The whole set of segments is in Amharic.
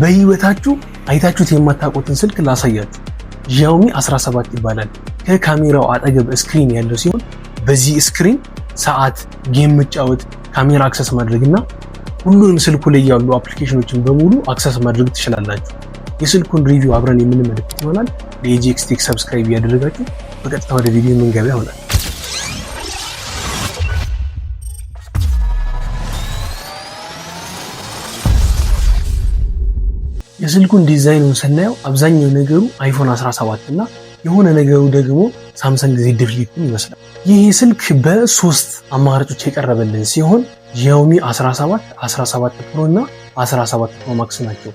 በህይወታችሁ አይታችሁት የማታውቁትን ስልክ ላሳያችሁ። Xiaomi 17 ይባላል። ከካሜራው አጠገብ screen ያለው ሲሆን በዚህ screen ሰዓት፣ game መጫወት፣ ካሜራ access ማድረግ እና ሁሉንም ስልኩ ላይ ያሉ application ኖችን በሙሉ access ማድረግ ትችላላችሁ። የስልኩን review አብረን የምንመለከት ይሆናል። ለኤጂኤክስ ቴክ subscribe እያደረጋችሁ በቀጥታ ወደ ቪዲዮ የምንገባ ይሆናል። የስልኩን ዲዛይኑን ስናየው አብዛኛው ነገሩ iPhone 17 እና የሆነ ነገሩ ደግሞ Samsung Z Flip ን ይመስላል። ይህ ስልክ በሶስት አማራጮች የቀረበልን ሲሆን Xiaomi 17፣ 17 Pro እና 17 Pro Max ናቸው።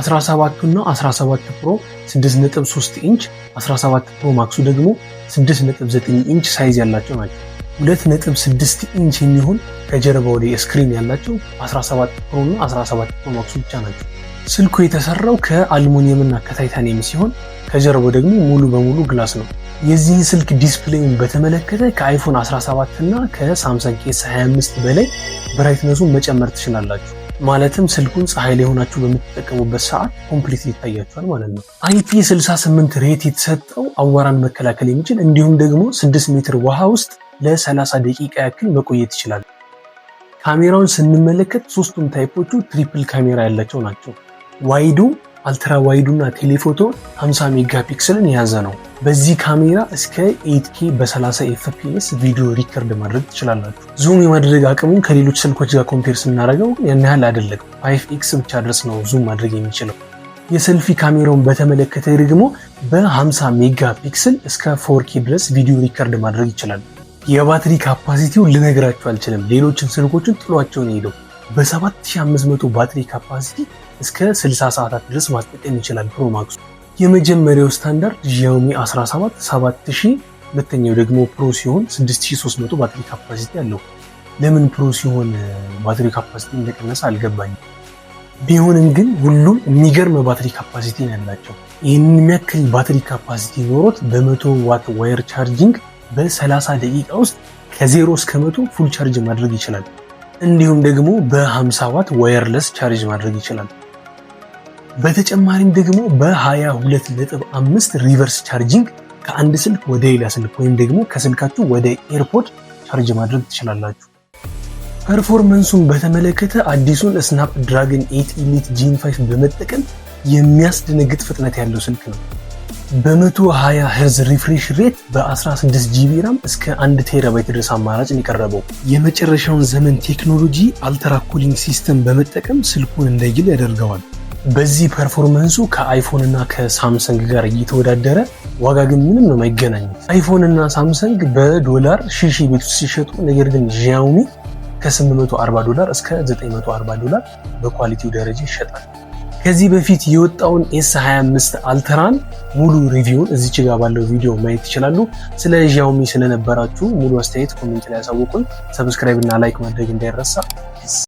17 እና 17 Pro 6.3 ኢንች፣ 17 Pro Max ኡ ደግሞ 6.9 ኢንች size ያላቸው ናቸው። 2.6 ኢንች የሚሆን ከጀርባው ላይ screen ያላቸው 17 Pro እና 17 Pro Max ኡ ብቻ ናቸው። ስልኩ የተሰራው ከአልሙኒየም እና ከ titanium ሲሆን ከጀርባው ደግሞ ሙሉ በሙሉ glass ነው። የዚህን ስልክ display ውን በተመለከተ ከ iPhone 17 እና ከ Samsung S 25 በላይ brightness ኡን መጨመር ትችላላችሁ። ማለትም ስልኩን ፀሐይ ላይ ሆናችሁ በምትጠቀሙበት ሰዓት complete ይታያችኋል ማለት ነው። IP 68 rate የተሰጠው አዋራን መከላከል የሚችል እንዲሁም ደግሞ 6 ሜትር ውሃ ውስጥ ለ30 ደቂቃ ያክል መቆየት ይችላል። ካሜራውን ስንመለከት ሶስቱም type ኦቹ triple ካሜራ ያላቸው ናቸው። Wide ኡ፣ ultra wide ኡ እና telephoto 50 megapixel ን የያዘ ነው። በዚህ ካሜራ እስከ 8K በ30 FPS ቪዲዮ record ማድረግ ትችላላችሁ። Zoom የማድረግ አቅሙን ከሌሎች ስልኮች ጋር compare ስናደርገው ያን ያህል አይደለም። 5 x ብቻ ድረስ ነው zoom ማድረግ የሚችለው። የሰልፊ ካሜራውን በተመለከተ ደግሞ በ50 megapixel እስከ 4K ድረስ ቪዲዮ record ማድረግ ይችላል። የባትሪ capacity ው ልነግራችሁ አልችልም። ሌሎችን ስልኮችን ጥሏቸውን ሄደው በ7500 ባትሪ capacity እስከ 60 ሰዓታት ድረስ ማስጠቀም ይችላል Pro Max ኡ። የመጀመሪያው ስታንዳርድ Xiaomi 17 7000፣ ሁለተኛው ደግሞ Pro ሲሆን 6300 ባትሪ capacity አለው። ለምን Pro ሲሆን ባትሪ capacity እንደቀነሰ አልገባኝም። ቢሆንም ግን ሁሉም የሚገርም ባትሪ capacity ነው ያላቸው። ይህንን የሚያክል ባትሪ capacity ኖሮት በ100 watt wire charging በ30 ደቂቃ ውስጥ ከ0 እስከ 100 full charge ማድረግ ይችላል። እንዲሁም ደግሞ በ50 watt wireless charge ማድረግ ይችላል። በተጨማሪም ደግሞ በ22.5 reverse charging ከአንድ ስልክ ወደ ሌላ ስልክ ወይም ደግሞ ከስልካችሁ ወደ AirPod charge ማድረግ ትችላላችሁ። Performance ኡን በተመለከተ አዲሱን Snapdragon 8 Elite Gen 5 በመጠቀም የሚያስደነግጥ ፍጥነት ያለው ስልክ ነው። በ120 hertz refresh rate በ16 GB RAM እስከ 1 terabyte ድረስ አማራጭ የቀረበው የመጨረሻውን ዘመን ቴክኖሎጂ ultra cooling system በመጠቀም ስልኩን እንዳይግል ያደርገዋል። በዚህ performance ኡ ከ iPhone እና ከ Samsung ጋር እየተወዳደረ ዋጋ ግን ምንም ነው የማይገናኙት። iPhone እና Samsung በዶላር ሺ ቤት ውስጥ ሲሸጡ፣ ነገር ግን Xiaomi ከ840 ዶላር እስከ 940 ዶላር በ quality ው ደረጃ ይሸጣል። ከዚህ በፊት የወጣውን S 25 Ultra ን ሙሉ review ን እዚች ጋር ባለው ቪዲዮ ማየት ትችላሉ። ስለ Xiaomi ስለነበራችሁ ሙሉ አስተያየት comment ላይ ያሳውቁን። Subscribe እና like ማድረግ እንዳይረሳ።